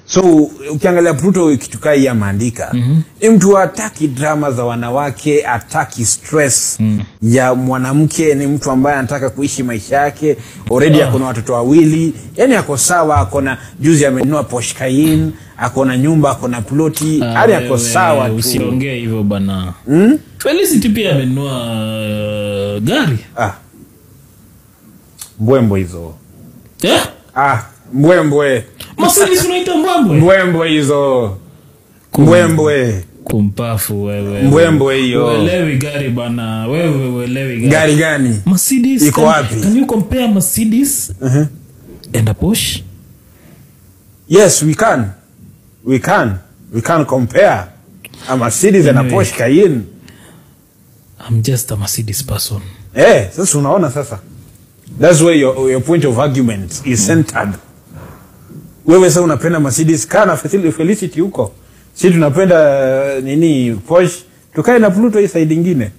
So ukiangalia Pluto kitu kaa hii ameandika, ni mtu hataki drama za wanawake, hataki stress ya mwanamke. Ni mtu ambaye anataka kuishi maisha yake already. Ako na watoto wawili, yani ako sawa. Ako na, juzi amenunua Porsche Cayenne, ako na nyumba, ako na ploti, yani ako Wewe, sawa tu. Usiongee hivyo, bana. Felicity pia amenunua gari. Ah, mbwembwe hizo. Eh? Ah, mbwembwe. Mercedes unaita mbwembwe? Mbwembwe hizo, mbwembwe. Kumpafu wewe. Mbwembwe hiyo. Uelewi gari, bana, wewe uelewi gari. Gari gani? Mercedes. Iko wapi? Can you compare Mercedes and a Porsche? Yes, we can. We can. We can compare a Mercedes and a Anyway. Porsche Cayenne. I'm just a Mercedes person. Eh, sasa unaona sasa. That's where your point of argument is centered. Wewe sasa unapenda Mercedes, kaa na Felicity huko. Si tunapenda nini, Porsche, tukae na Pluto hii side ingine.